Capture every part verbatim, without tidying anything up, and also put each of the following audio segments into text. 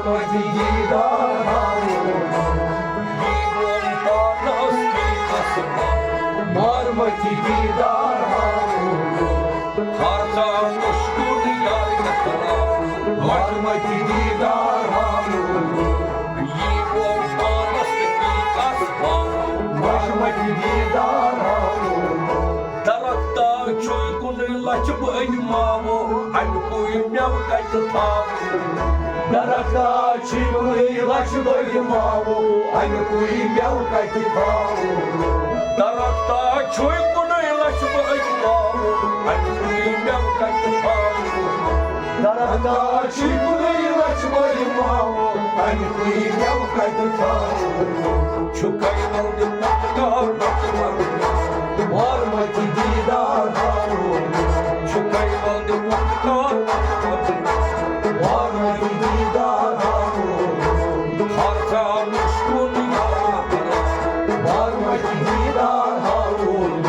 متی دیدار ہاوُن۔ یی گوٚو پانس بیٚیہِ قسمت۔ مار متی دیدار ہاوُن۔ خرچہ مشکل یار کتھا۔ مار متی دیدار ہاوُن۔ یی گوٚو پانس بیٚیہِ قسمت۔ مار متی دیدار ہاوُن۔ درختا چھُے کُنُے لچھِ بٔدۍ ماوٕ، اَمیُکُے مٮ۪وٕ کَتہِ تھاوٕ؟ درختا چھُے کُنُے لچھِ بٔدۍ ماوٕ، اَمیُکُے مٮ۪وٕ کَتہِ تھاوٕ؟ درختا چھُے کُنُے لچھِ بٔدۍ ماوٕ، اَمیُکُے مٮ۪وٕ کَتہِ تھاوٕ؟ درختا چھُے کُنُے لچھِ بٔدۍ ماوٕ، اَمیُکُے مٮ۪وٕ کَتہِ تھاوٕ؟ چھُ کَنہِ وَل دِمُت کار مار متی دیدار ہاوُن۔ چھُ کَنہِ وَل دِمُت کار مار متی دیدار ہاوُن۔ خرچہ مشکل یار۔ مار متی دیدار ہاوُن۔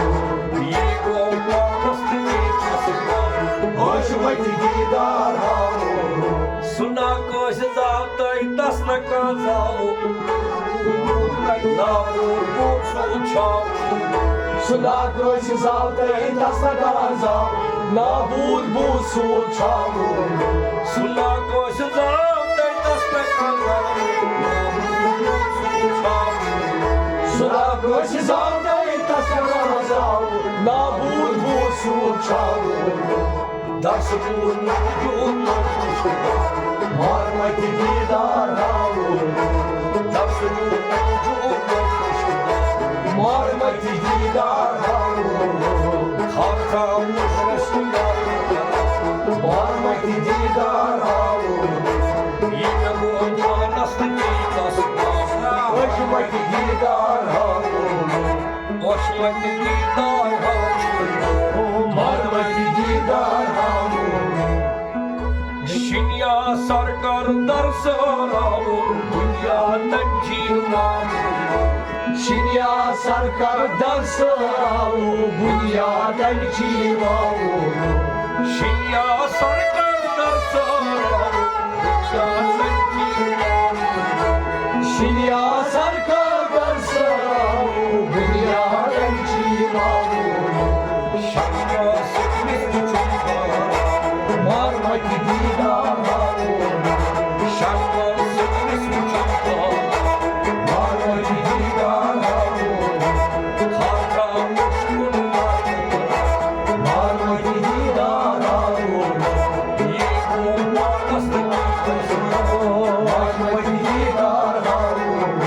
یی گوٚو پانس تہٕ یی چھُس پانس۔ مار متی دیدار ہاوُن۔ سُہ نا کٲنٛسہِ زاو تہٕ تس نہ کانٛہہ زاوُن۔ ناوُر بوٗ سُہ چھاوُن۔ سُہ نا کٲنٛسہِ زاو تہٕ تس نہ کانٛہہ زاوُن۔ ناوُر بوٗ سُہ چھاوُن۔ سُہ نا کٲنٛسہِ زاو تہٕ تس نہ کانٛہہ زاوُن۔ ناوُر بوٗ سُہ چھاوُن۔ سُہ نا کٲنٛسہِ زاو تہٕ تس نہ کانٛہہ زاوُن۔ ناوُر بوٗ سُہ چھاوُن۔ درس جوٗن جوٗن مار متی دیدار ہاوُن۔ درس جوٗن جوٗن مار متی دیدار ہاوُن۔ خرچہ مشکل مار متی دیدار ہاوُن۔ یہِ مےٚ گوٚو پانس تہٕ یی تس پانس۔ مار متی دیدار ہاوُن۔ مار متی دیدار ہاوُن۔ مار متی دیدار ہاوُن۔ شِنیا سرکار درس راوُن، بُنیادن جی مامُن۔ شِنیا سرکار درس راوُن، بُنیادن جی مامُن۔ شِنیا سرکار درس راوُن، بُنیادن جی مامُن۔ شِنیا سرکار درس راوُن، بُنیادن جی مامُن۔ شرما سکھ مِس وُچھُن پاوان۔ مار متی دیدار ہاوُن۔ شرما سکھ مِس وُچھُن پاوان۔ مار متی دیدار ہاوُن۔ خاکہ مُشکُن مار متی دیدار ہاوُن۔ یی گوٚو پانس تہٕ مار متی دیدار ہاوُن۔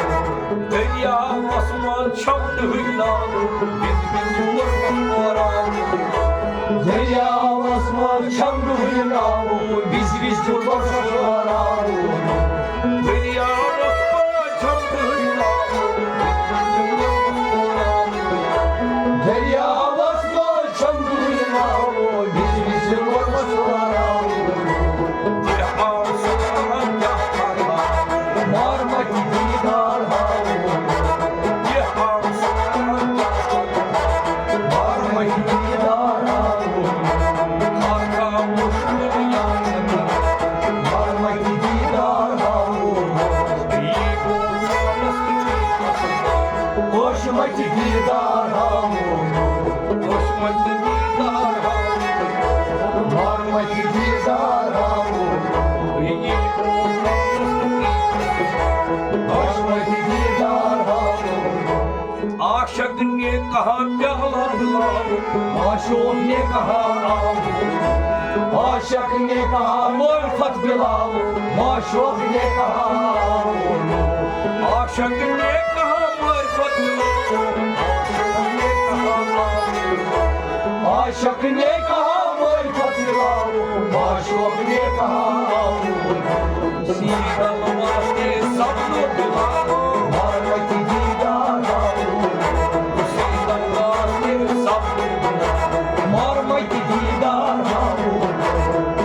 دٔریاوس منٛز چھَم نہٕے ناوُن، وِزِ وِزِ ووت مےٚ پٲراوُن۔ دٔریاوس منٛز چھَم نہٕے ناوُن، وِزِ وِزِ ووت مےٚ پٲراوُن۔ دٔریاوس منٛز چھَم نہٕے ناوُن، وِزِ وِزِ ووت مےٚ پٲراوُن۔ دٔریاوس منٛز چھَم نہٕے ناوُن، وِزِ وِزِ ووت مےٚ پٲراوُن۔ مار متی دیدار ہاوُن۔ مار متی دیدار ہاوُن۔ مار متی دیدار ہاوُن۔ مار متی دیدار ہاوُن۔ مار متی دیدار ہاوُن۔ مار متی دیدار ہاوُن۔ عاشق نے کہا پیالہ دلاؤ، معشوق نے کہا آؤ۔ عاشق نے کہا معرفت دلاؤ، معشوق نے کہا آؤ۔ عاشق نے کہا معرفت دلاؤ، معشوق نے کہا آؤ۔ عاشق نے کہا معرفت دلاؤ، معشوق نے کہا آؤ۔ سیدل واسطے سب کو دلاؤ۔ مار متی دیدار ہاوُن۔ سیدل واسطے سب کو دلاؤ۔ مار متی دیدار ہاوُن۔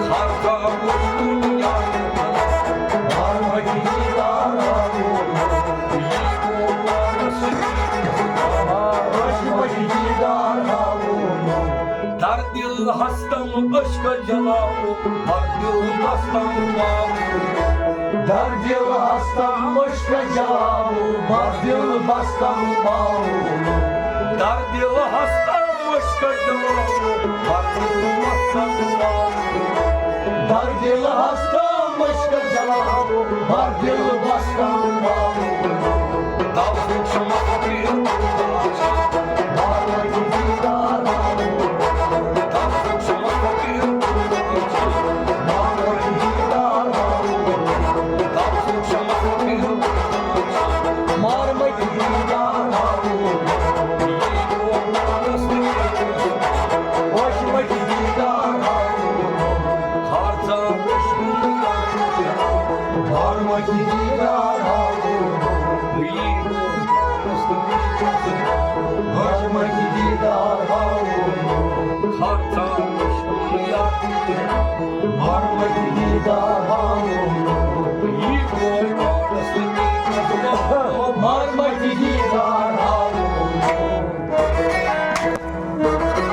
خرچہ مُشکُن یار۔ مار متی دیدار ہاوُن۔ یی گوٚو پانس۔ مار متی دیدار ہاوُن۔ در دل ہستم عشق جلاؤ، در دل ہستم ماؤ۔ در دل ہستم مشک جوابو، بر دل بستم باو۔ در دل ہستم مشک جوابو، بر دل بستم باو۔ در دل ہستم مشک جوابو، بر دل بستم باو۔ تلفک شما فقیر، بار مکی دیدار باو۔ تلفک شما فقیر، دیدار باو۔